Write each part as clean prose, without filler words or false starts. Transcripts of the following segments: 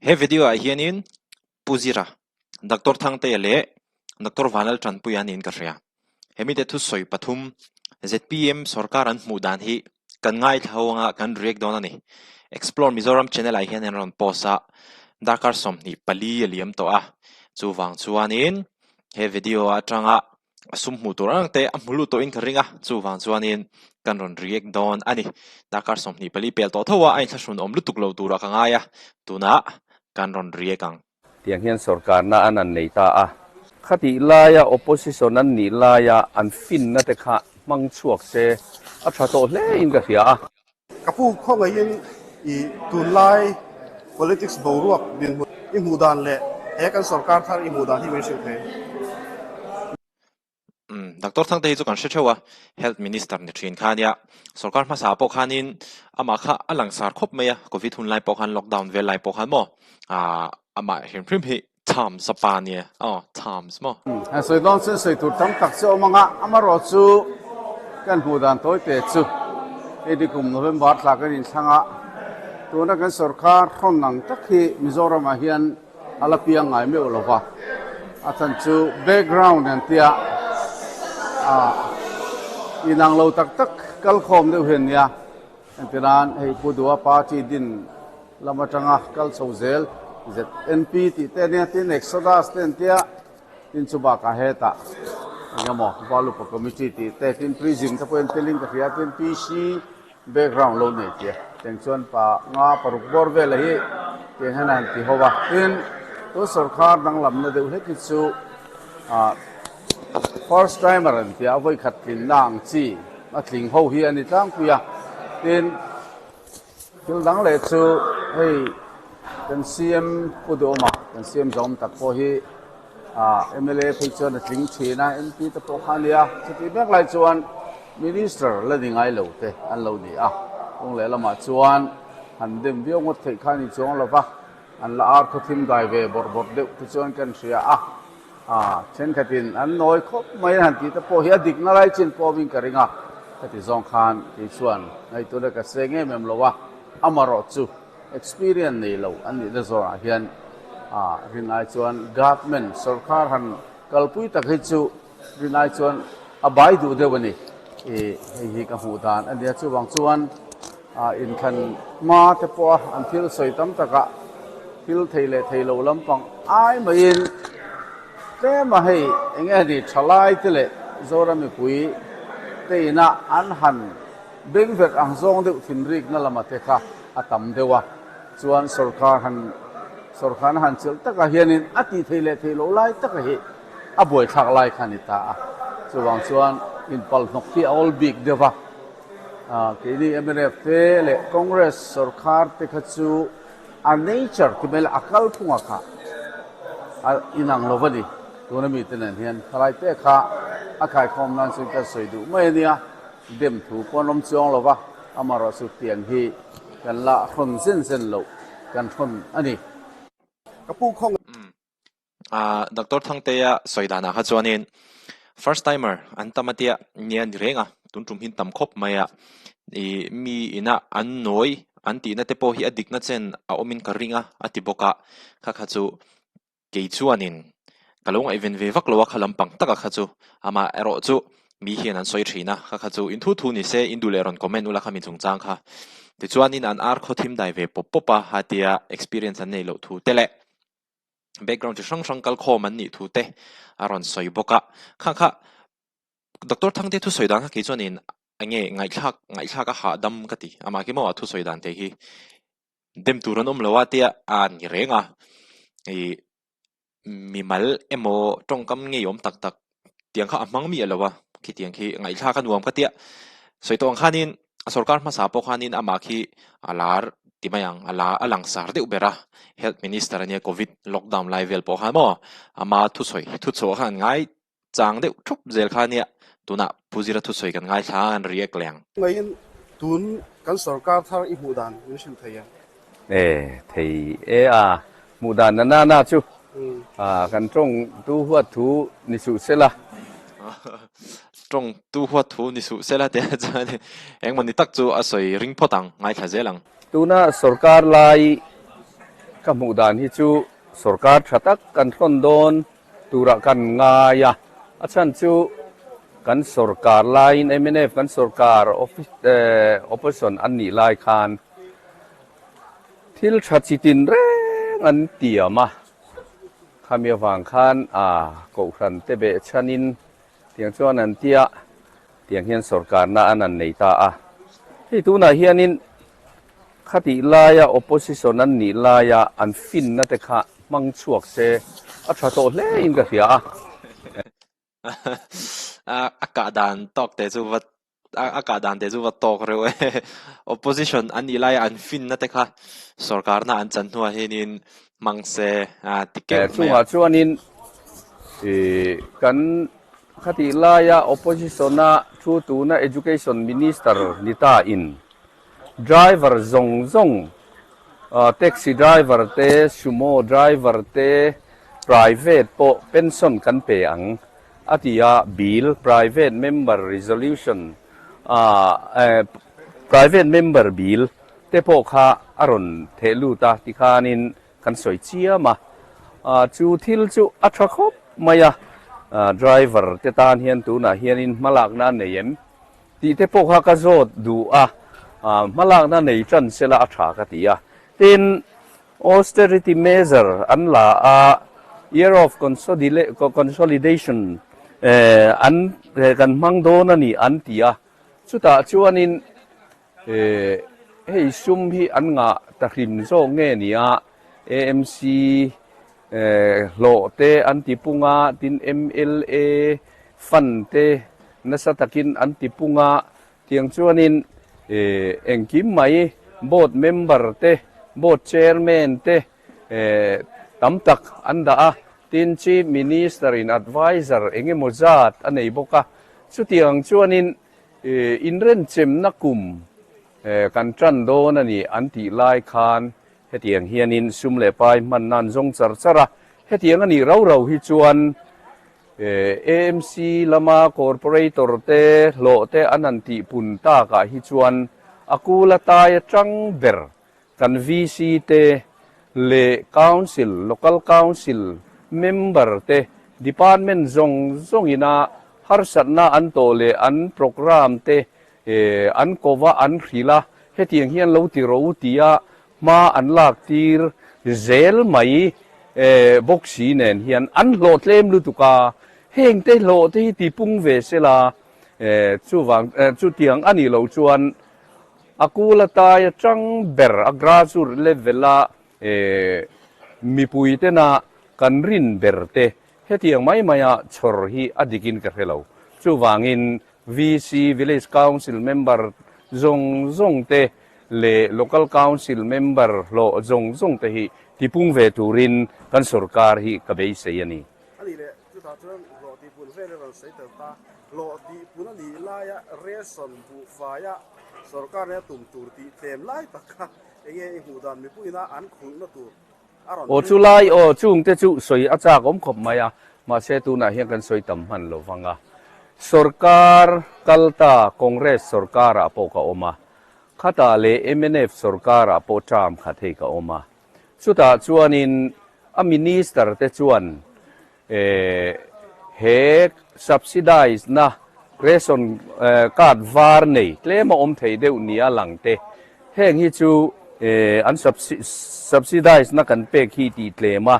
He video ah hianin Pu Zira, Doctor Thangtea leh Doctor Vanlal Tanpuia niin ka hria. Hemite thusawi pathum zpm sorkar an hmuh dan hi kan ngaithla ho anga kan react dawn a ni. Explore Mizoram channel ah hian an rawn post a, darkar 24 a liam tawh a. Chuvang chuanin he video atanga a sum hmuh tur ang te a hmu lut tawhin ka ring a, chuvang chuanin kan rawn react dawn a ni. Darkar 24 pel tawh tho a, a inthlahrun awm lutuk lo turah ka ngai a, tunah kan rawn react ang. Tiang hian sorkarna an an nei ta a. Khatih laia opposition an nih laia an finna te kha hmang chhuak se a tha tawh hle in ka hria a. Ka pu khawngaihin i tunlai politics boruak dinhmun i hmuh dan leh he kan sorkar thar i hmuh dan hi min hrilh thei. Umm Doctor Thangte hi chu kan hre theuh a, Health Minister ni thin kha ania. Sorkar hmasa pawh khanin amah kha a langsar khawp mai a, Covid hun lai pawh khan lockdown vel lai pawh khan maw ah amah hrim hrim hi Chams a pa nia aw Chams maw. Heng sawi dawn chuan sawi tur tam tak chu a awm ang a, amarawh chu kan hmuh dan tawi te chu hei ni kum November thla kan inthlang a, tuna kan sorkar hrawn ang tak hi Mizoram ah hian a la piang ngai meuh lo va, a chhan chu background an tia ah inang lo tak tak kalkhawm deuh hi an nia, entirnan hei Pu Duha party din Lam atanga kal chho zel ZNP tih te ania tin Exodus te an tia tin chu bakah hetah eng emaw Valupa Committee tih te tin Prism te pawh en telin ka hria tin PC background lo nei tia tiang chuan pa nga paruk bawr vela hi tiang hian a han ti ho a tin tun sawrkar danglamna deuh hlek hi chu ah first timer an tia a vawikhat tlinna ang chi a tling ho hi a ni tlangpui a tin. Thil dang leh chu hei kan CM Pu Duhawma, kan CM zawm tak pawh hi mla phei chuan a tling thin a, MP te pawh kha a nia. Chutih mek lai chuan Minister la ni ngai lo te an lo ni a, kawng leh lamah chuan han dem viau ngawt theih kha a ni chuang lo va, an la ar khaw thim dai ve bawrh bawrh deuh te chuan kan hria a. Thenkhatin an nawi khawp mai a han tih te pawh hi a dikna lai chin pawhin ka ring a, heti zawng khan kei chuan ngaihtuahna ka seng em em lo a, amarawh chu experience nei lo an nihna zawnah hian rin ai chuan government sorkar han kalpui tak hi chu rin ai chuan a bai duh deuh a ni. Hei hi ka hmuh dan a nia, chuvang chuan inthlan hma te pawha an thil sawi tam takah thil thei leh thei lo lampang ai maiin tlema hei eng nge ni thalai te leh Zoram mipui te ina an han bengverh ang zawng deuh thinrikna lama te kha a tam deuh a, chuan sorkar han sorkarna han chelh takah hianin a tih thei leh thei loh lai taka hi A buaithlak lai kha a ni ta a, chuvang chuan inpalhnawk hi a awl bik deuh va. Keini mnf te leh Congress sorkar te kha chu a nature ti mai la a kalphunga kha a inang lo va ni. Tuna mite nen hian thalai te kha a khaikhawm nan chuan kan sawi duh mai a nia, dem thu pawh an awm chuang lo va, amaherawhchu tiang hi kan la hrawn zen zen loh kan hrawn a ni. Ka pu khawng. Ah Doctor Thangtea sawi danah kha chuanin first timer an tam a tia nia ni reng a, tun tum hi tam khawp mai a, ih mi ina an nawi an tihna te pawh hi a dikna chen a awmin ka ring a a ti bawk a, kha kha chu kei chuanin ka lo ngaihven ve vak lo a kha lampang taka kha chu amah erawh chu mi hian an sawi thin a, kha kha chu in thu thu ni se in duh leh rawn comment ula kha mi chungchang kha tichuanin an ar khaw thim dai ve pawp pawp a a tia experience an neih loh thu te leh. background chi hrang hrang kalkhawm an nih thu te a rawn sawi bawk a, khang kha Doctor Thangte thusawi dan kha kei chuanin eng nge ngaihthlak ngaihthlak a hahdam ka ti, amah khi maw a thusawi dan te hi dem tur an awm lo a tia a ni reng a, ih mimal emaw tawngkam ngei awm tak tak tiang kha a hmang miah lo a, khitiang khi ngaihthlak a nuam ka tia, sawi tawh ang khanin a sorkar hmasa pawh khanin amah khi a lar ti mai ang, a la a langsar deuh ber a, health minister ania covid lockdown lai vel pawh khan maw ama thusawi thuchhuah khan an ngai chang deuh thup zel kha ania, tunah Pu Zira thusawi kan ngaithla a an react leh ang. Ngaiin tun kan sorkar thar i hmuh dan min hrilh thei em? E, thei e a, hmuh dan na na na chu kan tawng tu huat thu ni suh sela. Tawng tu huat thu ni suh sela te chuan engmawni tak chu a sawi ring phawt ang, ngaithla zel ang. Tuna sorkar lai Ka hmuh dan hi chu sorkar tha tak kan thawn dawn turah kan ngai a, a chhan chu kan sorkar laiin mnf kan sorkar opposition an nih lai khan thil tha chi tin reng an tiam a, khami avang khan kohhran te beh chhanin tiang chuan an tia tiang hian sorkarna an an nei ta a. Hei tunah hianin khatih laia opposition an nih laia an finna te kha hmang chhuak se a tha tawh hle in ka hria a. A kah dan tawk te chu va a kah dan te chu va tawk reuh e. Opposition an nih laia an finna te kha sorkarna an chan hnuah hianin hmang se a ti keuh mai a. Chungah chuanin kan Khatih laia Opposition-a thu tuna Education Minister ni ta in driver zawng zawng, taxi driver te, sumo driver te, private pawh pension kan pe ang a ti a, bill, private member resolution, private member bill te pawh kha a rawn theh lut a tikhanin Kan sawi chiam a, chu thil chu a tha khawp mai a, driver te tan hian tunah hianin hmalakna a nei em tih te pawh kha ka zawt duh a, hmalakna nei tan sela a tha ka ti a. Tin, austerity measure an la a, year of consolidation an kan hmang dawn a ni an ti a, chutah chuanin Hei sum hi an ngah ta hrim zawk nge nia, AMC hlawh te an ti pung a, tin mla fund te nasa takin an ti pung a, tiang chuanin engkim mai board member te, board chairman te tam tak an dah a, tin chief minister in adviser engemaw zat a nei bawk a, chutiang chuanin Inrenchemna kum kan tan dawn a ni an tih lai khan hetiang hianin sum leh pai hman nan zawng char char a, hetiang a nih rau rau hi chuan AMC lama corporator te hlawh te an han tih pun takah hi chuan a kul a tai atang ber Kan VC te leh Council, Local Council member te Department zawng zawngina harsatna an tawh leh an programme te an kova an hrilh a, hetiang hian lo ti rawh u tia hma an lak tir zel mai bawk si nen hian an hlawh tlem lutuk a, heng te hlawh te hi tipung ve sela chuvang chutiang a nih loh chuan A kul atai atang ber a grassroot level a mipui tena kan rin ber te hetiang mai mai a chhawr hi a dik in ka hre lo. Chuvangin VC, Village Council member zawng zawng te leh Local Council member hlawh zawng zawng te hi tipung ve turin kan sorkar hi ka beisei a ni. A nih leh chutah chuan hlawh tihpun vel i rawn sawi tel ta. Hlawh tihpun a nih laia ration buhfaia sorkar nen a tum tur tih tlem lai tak kha enge i hmuh dan mipuiina an khulhna tur a rawn Aw chu lai aw chungte chu sawi a chak awm khawp mai a, mahse tunah hian kan sawi tam hman lo vang a. Sorkar kal ta Congress sorkarah pawh ka awm a, khatah leh mnf sorkarah pawh term khat hei ka awm a. Chutah chuanin a minister te chuan he subsidize na ration card var nei tlem a awm thei deuh nia lang te, heng hi chu an subsidize na kan pek hi tih tlem a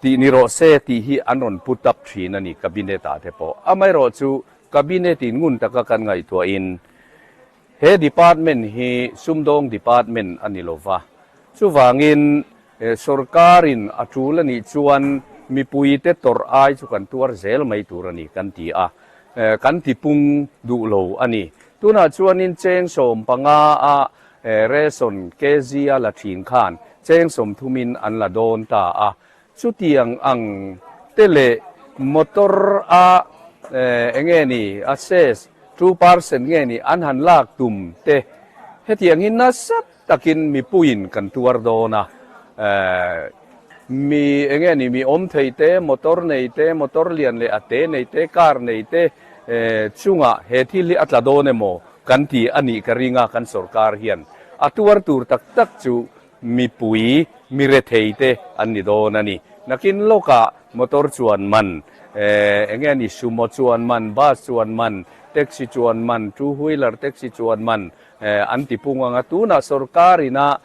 tih ni rawh se tih hi an rawn put up thin a ni cabinet ah te pawh. Amaherawhchu cabinet in ngun taka kan ngaihtuahin He department hi sumdawng department a ni lova, chuvangin sorkarin a tul a nih chuan mipuite tawrh ai chu kan tuar zel mai tur a ni kan ti a, kan tipung duh lo a ni. Tunah chuanin cheng 15 a ration kg a la thin khan cheng 30 in an la dawn ta a, chutiang ang te leh motor a enge ni a cess 2% nge ni an han lak tum te hetiang hi nasa takin mipuiin kan tuar dawn a, mi enge ni mi awm thei te motor nei te motor lian leh a te nei te car nei te chungah he thil hi a tla dawn emaw kan ti a nih ka ring a kan sorkar hian. A tuar tur tak tak chu mipui, mi rethei te an ni dawn a ni. Nakin lawkah motor chuan man, eng nge a ni, sumo chuan man, bus chuan man, taxi chuan man, two wheeler taxi chuan man an ti pung ang a. Tunah sorkar ina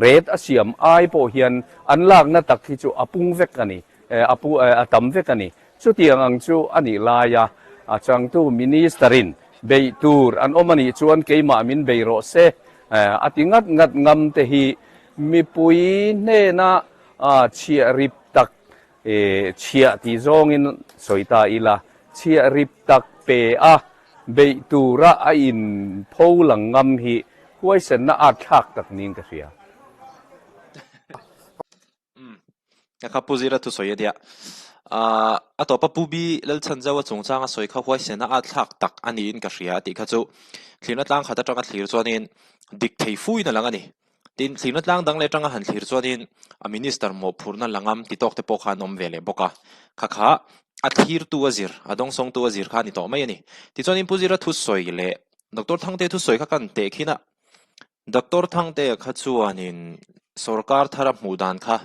rate a siam ai pawh hian an lakna tak hi chu a pung vek a ni, a pu a tam vek a ni. Chutiang ang chu a nih laia a changtu Minister-in beih tur an awm a nih chuan keimah min bei rawh se a ti ngat ngat ngam te hi mipui hnena chhiah rip tak chhiah tih zawngin sawi ta ila, chhiah rip tak pe a beih tura a inpho lang ngam hi huaisenna at thlak tak niin ka hria. Umm. Ka kha Pu Zira thusawi a nia. Ahh a tawpa Pu Bi Lalchhanzau a chungchanga sawi kha huaisena a thlak tak a niin ka hria a tih kha chu thlirna tlang khat atanga thlir chuanin dik thei fuin a lang a ni. Tin, thlirna tlang dang leh atanga han thlir chuanin a Minister mawhphurhna langam ti tawk te pawh kha an awm ve leh bawk a. Kha kha a thlirtu a zir, a dawngsawngtu a zir kha a ni tawh mai a ni. Tichuanin Pu Zira thusawi leh Doctor Thangte thusawi kha kan tehkhin a. Doctor Thangtea kha chuanin sorkar thar a hmuh dan kha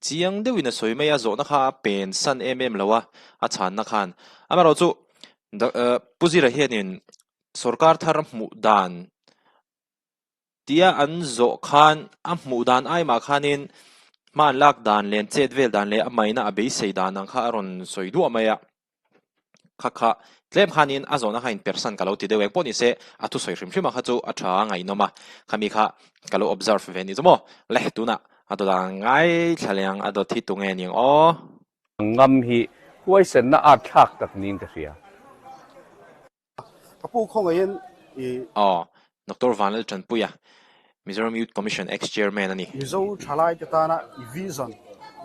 chiang deuhin a sawi mai a, zawhna kha a pen san em em lo a, a chhanna khan. Amaherawh chu Pu Zira hianin sorkar thar a hmuh dan tia an zawh khan a hmuh dan aimah khanin hma an lak dan leh an chet vel dan leh a maina a beisei dan ang kha a rawn sawi duah mai a. Kha kha, tlem khanin a zawhna kha inpersan ka lo ti deuh eng pawh ni se, a thusawi hrim hrim ang kha chu a tha a ngaihnawm a, khami kha ka lo observe ve ni chu maw? Le, tunah a dawt ang ngaithla leh ang, a dawt hi tunge ni ang aw? Ngam hi huaisenna at thlak tak niin ka hria. Ka pu khawngaihin i. Aw, Doctor Vanlal Tanpuia, Mizoram Youth Commission ex-Chairman a ni. Mizo thalaite tana i vision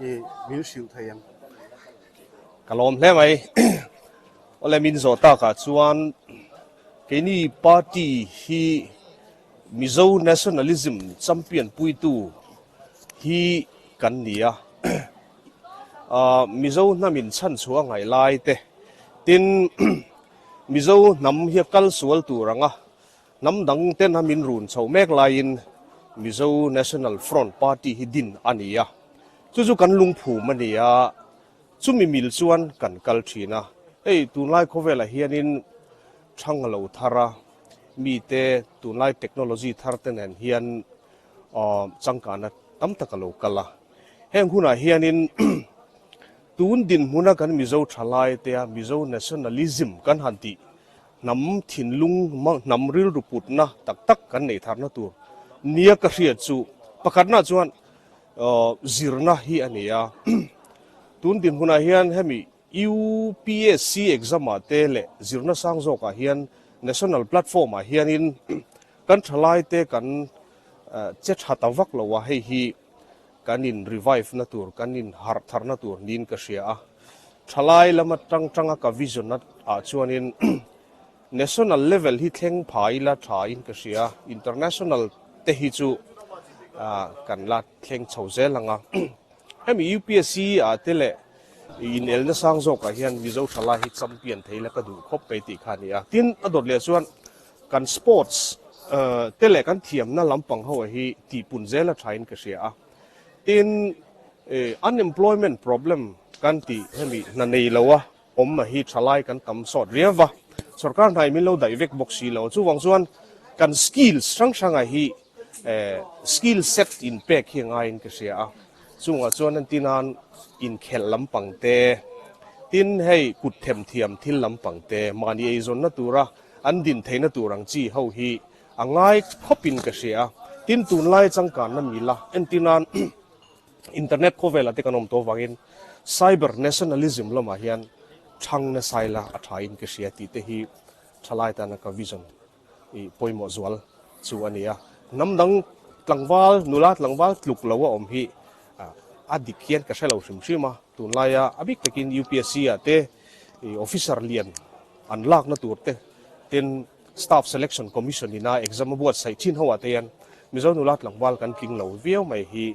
i min hrilh thei em? Ka lawm hle mai. Awle min zawh takah chuan keini party hi Mizo nationalism champion puitu hi kan ni a. Mizo hnamin chhanchhuah ngaih lai te tin Mizo hnam hi a kal sual tur ang a, hnam dang ten a min run chho mek laiin Mizo National Front Party hi din a ni a, chu chu kan lungphum a ni a, chumi mil chuan kan kal thin a. Hei tunlai khawvelah hianin thang a lo thar a, mite tunlai technology thar te nen hian changkana tam tak a lo kal a. Heng hunah hianin Tun dinhmuna kan Mizo thalai tea Mizo nationalism kan han tih hnam thinlung hnam rilru putna tak tak kan neih tharna tur nia ka hriat chu pakhatna chuan zirna hi a ni a. Tun dinhmunah hian hemi UPSC exam ah te leh zirna sang zawkah hian national platform ah hianin kan thalai te kan che tha ta vak lo a, hei hi Kan in revive na tur, kan in harh thar na tur niin ka hria a. Thalai lama tang tanga ka vision ah chuanin national level hi thleng pha ila tha in ka hria a, international te hi chu kan la thleng chho zel ang a. Hemi UPSC ah te leh inelna sang zawkah hian Mizo thalai hi champion thei ila ka duh khawp mai tih kha a ni a. Tin, a dawt leh chuan Kan sports te leh kan thiamna lampang ho hi tihpun zel a thain ka hria a. Tin, unemployment problem kan tih hemi hna nei lo a awm a hi thalai kan tam sawt riau va. Sorkar hna in min lo daih vek bawk si lo. Chuvang chuan kan skills hrang hranga hi skill set in pek hi a ngaiin ka hria a. Chungah chuan entir-nan inkhelh lampang te, tin hei kut themthiam thil lampang te, mahni eizawnna tura An din theihna tur ang chi ho hi a ngai khawpin ka hria a, tin tunlai changkanna mila entir nan internet khawvelah te kan awm tawh avangin cyber nationalism lamah hian thang nasa ila a thain ka hria tih te hi thalai tana ka vision i pawimawh zual chu a ni a. Hnam dang tlangval, nula tlangval tluk lo a awm hi a dik hian ka hre lo hrim hrim a, tunlaia a bik takin UPSC ah te officer lian an lakna tur te tin Staff Selection Commission ina exam a buatsaih thin ho ah te hian Mizo nula tlangval kan tling lo viau mai hi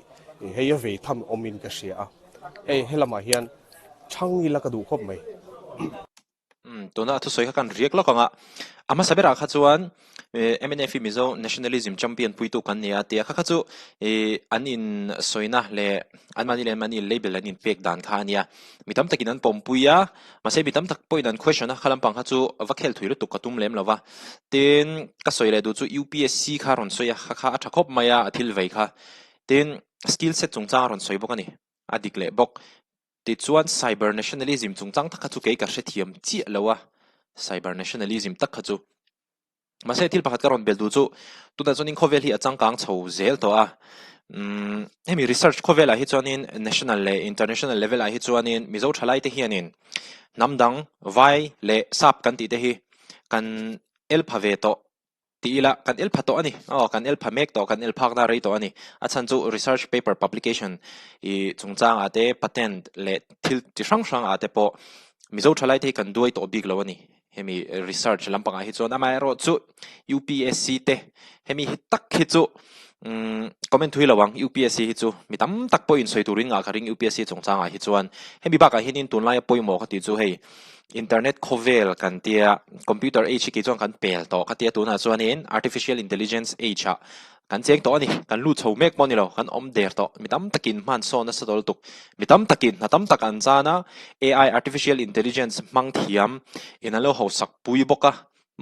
hei a vei tham awmin ka hria a, hei helamah hian chhang ila ka duh khawp mai. Tuna a thusawi kha kan riak lawk ang a, a hmasa berah kha chuan mnf hi Mizo Nationalism champion puitu kan ni a tia kha kha chu an in sawina leh anmahni leh anmahni label an in pek dan kha a nia. Mi tam takin an pawmpui a, mahse mi tam tak pawhin an question a, kha lampang kha chu va khel thui lutuk ka tum lem lo va. Tin, ka sawi leh duh chu UPSC kha a rawn sawi a, kha kha a tha khawp mai a, a thil vei kha. Tin, skill set chungchang a rawn sawi bawk a ni, a dik leh bawk. Tichuan cyber nationalism chungchang tak kha chu kei ka hrethiam chiah lo a, cyber nationalism tak kha chu. Mahse thil pakhat ka rawn bel duh chu tunah chuanin khawvel hi a changkang chho zel tawh a, umm hemi research khawvelah hi chuanin national leh international level ah hi chuanin Mizo thalai te hianin hnam dang vai leh sap kan tih te hi kan el pha ve tawh Ti ila, kan el pha tawh a ni. Aw, kan el pha mek tawh, kan el phakna rei tawh a ni. A chhan chu research paper publication i chungchangah te, patent leh thil chi hrang hrangah te pawh Mizo thalai te hi kan duai tawh bik lo a ni. Hemi research lampangah hi chuan amaherawh chu UPSC te hemi hi tak hi chu umm comment thui lo ang UPSC hi chu mi tam tak pawhin sawi turin ngah ka ring UPSC chungchangah hi chuan hemi bakah hianin tunlaia pawimawh ka tih chu hei Internet khawvel kan tia, computer age hi kei chuan kan pel tawh ka tia tunah chuanin artificial intelligence age ah kan cheng tawh a ni, kan lut chho mek pawh a ni lo, kan awm der tawh. Mi tam takin hman sawn nasa tawh lutuk, mi tam takin hna tam tak an chan a, AI artificial intelligence hmang thiam in an lo hausak pui bawk a,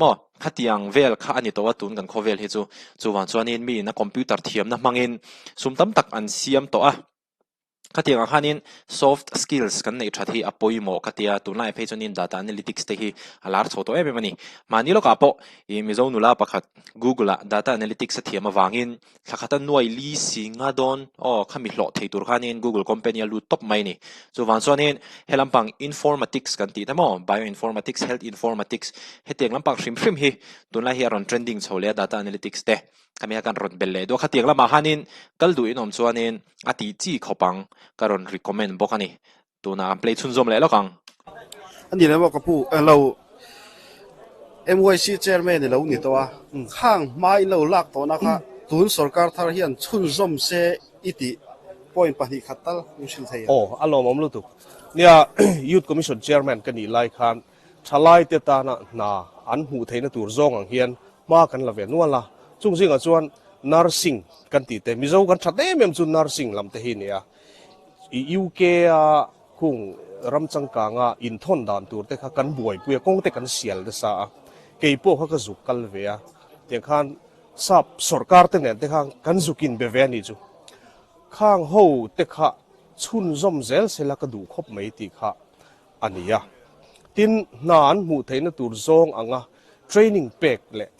maw khatiang vel kha a ni tawh a tun kan khawvel hi chu, chuvang chuanin mi in a computer thiamna hmangin sum tam tak an siam tawh a. Khatiang ah khanin soft skills kan neih that hi a pawimawh ka tia, tunlai phei chuanin data analytics te hi a lar chho tawh em em a ni. Mahni lawkah pawh ih Mizo nula pakhat Google ah data analytics a thiam avangin thla khata nuai li si nga dawn aw khami hlawh thei tur khanin Google company a lut tawp mai a ni. Chuvang chuanin he lampang informatics kan tih te maw bioinformatics, health informatics hetiang lampang hrim hrim hi tunlai hi a rawn trending chho leh a data analytics te. Khami a kan rawn bel leh duh a, khatiang lamah khanin kal duh in awm chuanin a tih chi khawp ang ka rawn recommend bawk a ni. Tunah kan play chhunzawm leh lawk ang. A ni lem aw ka pu, elo MYC chairman i lo ni tawh a, khang hma in lo lak tawhna kha tun sorkar thar hian chhunzawm se i tih point 2 khat tal min hrilh thei em? Aw, a lawmawm lutuk. Nia, Youth Commission chairman ka nih lai khan Thalaite tana hna an hmuh theihna tur zawng ang hian hma kan la ve nual a, chung zingah chuan nursing kan tih te, Mizo kan that em em chu nursing lam te hi a ni a, i UK a khung ram changkanga inthawn dan tur te kha kan buaipui a, kawng te kan sial nasa a, kei pawh kha ka zuk kal ve a, tiang khan sap sawrkar te nen te khan kan zuk in be ve a nih chu, khang ho te kha chhunzawm zel sela ka duh khawp mai tih kha a ni a. Tin, hna an hmuh theihna tur zawng anga training pek leh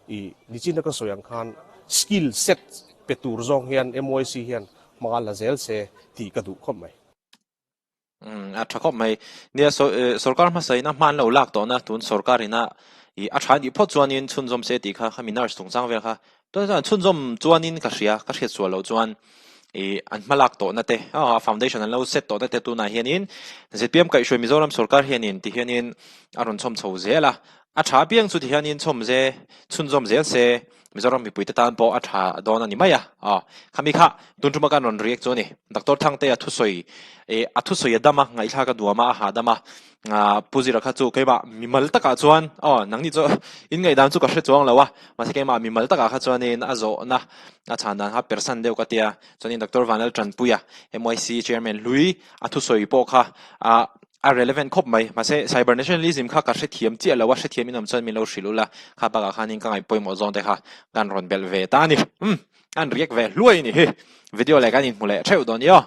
i nichina ka sawi ang khan skill set pe tur zawng hian MYC hian hma la zel se tih ka duh khawp mai. Umm a tha khawp mai. Nia sorkar hmasa in a hma an lo lak tawhna tun sorkar ina i a tha nih phawt chuanin chhunzawm se tih kha khami nurse chungchang vel kha Tunah chuan chhunzawm chuanin ka hria, ka hriat sual loh chuan ih an hmalak tawhna te, aw foundation an lo set tawhna te tunah hianin zpm kaihhruai Mizoram sorkar hianin ti hianin a rawn chhawm chho zel a, a tha apiang chu ti hianin chhawm ze chhunzawm zel se Mizoram mipuite tan pawh a tha dawn a ni mai a, aw khami kha tun tuma kan rawn react chu a ni. Doctor Thangtea thusawi ih a thusawi a dam a, ngaihthlak a nuam a, a hahdam a. Ah Pu Zira kha chu keimah mimal takah chuan aw nangni chu in ngaihdan chu ka hre chuang lo a, mahse keimah mimal takah kha chuanin a zawhna a chhan dan kha persan deuh ka tia, chuanin Doctor Vanlal Tanpuia MYC Chairman hlui a thusawi pawh kha ah a relevant khawp mai, mahse cyber nationalism kha ka hrethiam chiah lo a, hrethiam in awm chuan min lo hrilh ula, kha bakah khanin ka ngaih pawimawh zawng te kha kan rawn belh ve ta a ni, umm an react ve hluai a ni hi, video leh kan inhmu leh theuh dawn i aw.